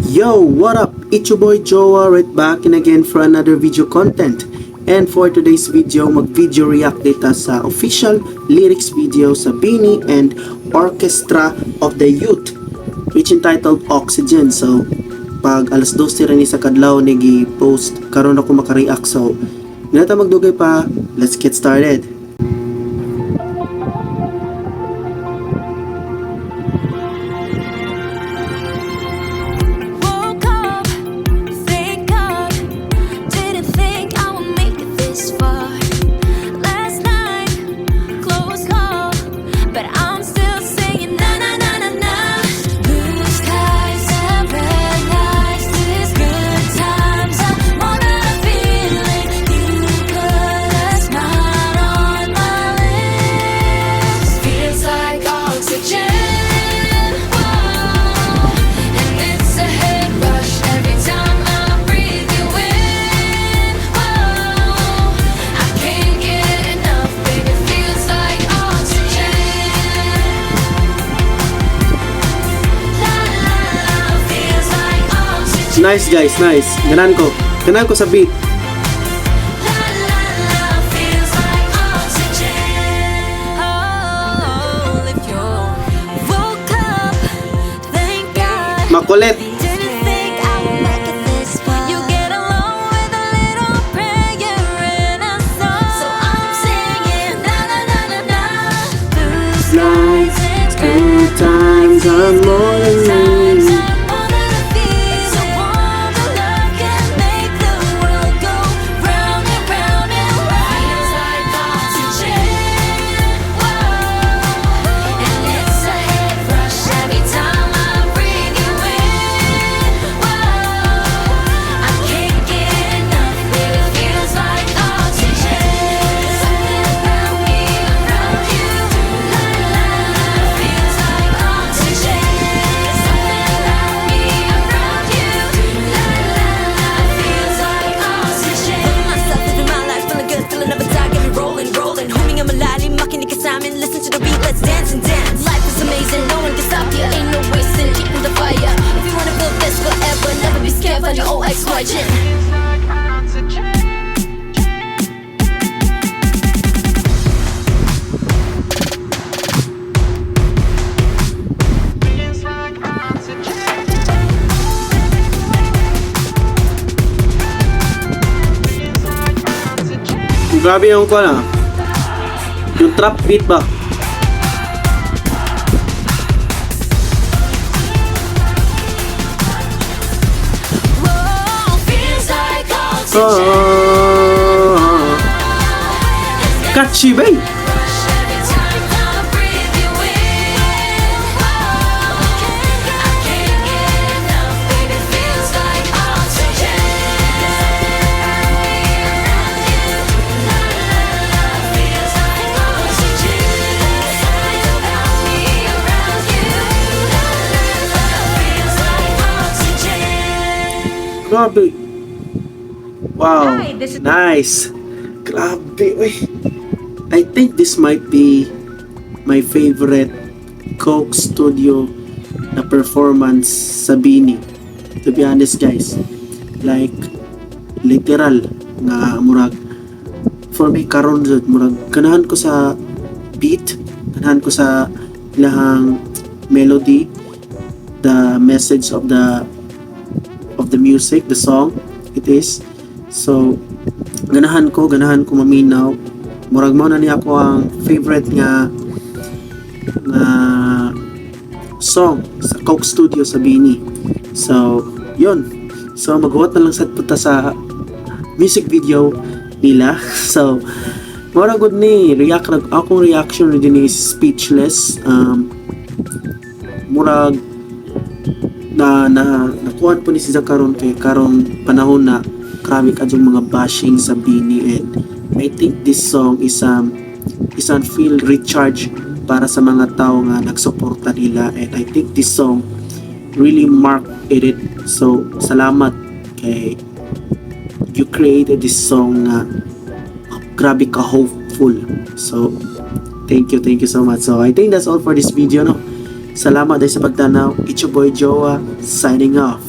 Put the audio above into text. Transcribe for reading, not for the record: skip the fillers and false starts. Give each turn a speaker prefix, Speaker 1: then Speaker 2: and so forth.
Speaker 1: Yo, what up? It's your boy Joa right back and again for another video content. And for today's video, mag-video react data sa official lyrics video sa BINI and Orchestra of the Youth, which entitled "Oxygen." So, pag alas 12 rin ni sa kadlaw ni gi-post, karon ako maka-react. So, di na ta magdugay pa, let's get started.
Speaker 2: Woke up, thank God. Didn't think I would make it this far. Last night, close call, but I'm still singing na na na na na. Blue skies and red lights, these good times are more than a feeling. You put a smile on my lips. Feels like oxygen. Whoa. And it's a head rush every time I breathe you in. Whoa, I can't get enough, baby. Feels like oxygen. La la la, feels like oxygen.
Speaker 1: Nice guys, nice. Ganahan ko. Ganahan ko sa beat.
Speaker 2: La la la, feels like oxygen. Oh, if you woke up, thank God.
Speaker 1: Makulit.
Speaker 2: Didn't think I would make it this far. You get along with a little prayer and a song. So I'm singing na na na na na. Blue skies and
Speaker 1: Good times are more than
Speaker 2: times
Speaker 1: me.
Speaker 2: Are more than a feeling. So warm, the love can make the world go round and round and round. Feels like oxygen. Whoa. And it's a head rush every time I breathe you in. Whoa. I can't get enough, baby. Feels like oxygen. Something about me around you. La la la, feels like oxygen. Something about me around you. La la la, feels like oxygen.
Speaker 3: Feeling myself, living my life, feeling good, feeling never die, get me rolling, rolling. Huminga malalim, makinig ka sa amin, listen to the beat, let's dance and dance. Life is amazing, no one can stop you, ain't no wasting, keeping the fire. If you wanna build this forever, never be scared, find your OXYGEN.
Speaker 4: Feels like oxygen. Feels like oxygen. Feels like oxygen.
Speaker 1: Grabe yung kuan ah. Yung trap beat ba?
Speaker 2: Whoa, feels like oxygen.
Speaker 1: Oh. Catchy ba?
Speaker 2: Rush every time I breathe you in. Whoa, I can't get enough, baby. Feels like oxygen. Around you, la la la, feels like oxygen. Something about me around you, la la la, feels like oxygen.
Speaker 1: Grabe. Wow.
Speaker 5: Hi, this is-
Speaker 1: Nice. Grabe. Uy. I think this might be my favorite Coke Studio na performance sa BINI. To be honest guys, like literal nga murag for me karon jud murag ganahan ko sa beat, ganahan ko sa ilahang melody, the message of the music, the song it is. So ganahan ko maminaw. Murag mao na niya ako ang favorite nga song sa Coke Studio sa BINI. So, yun. So, maghuwat na lang sad punta sa music video nila. So, mura gud ni react akong reaction rin ni speechless. Murag na nakuan po ni siya karon kay karong panahon na grabe ka yung mga bashing sa BINI and I think this song is an feel recharge para sa mga tao nga nagsuporta nila and I think this song really marked it. So salamat kay you created this song nga grabe ka hopeful. So thank you so much. So I think that's all for this video, no? Salamat dahil sa pagtanaw. It's your boy Joa, signing off.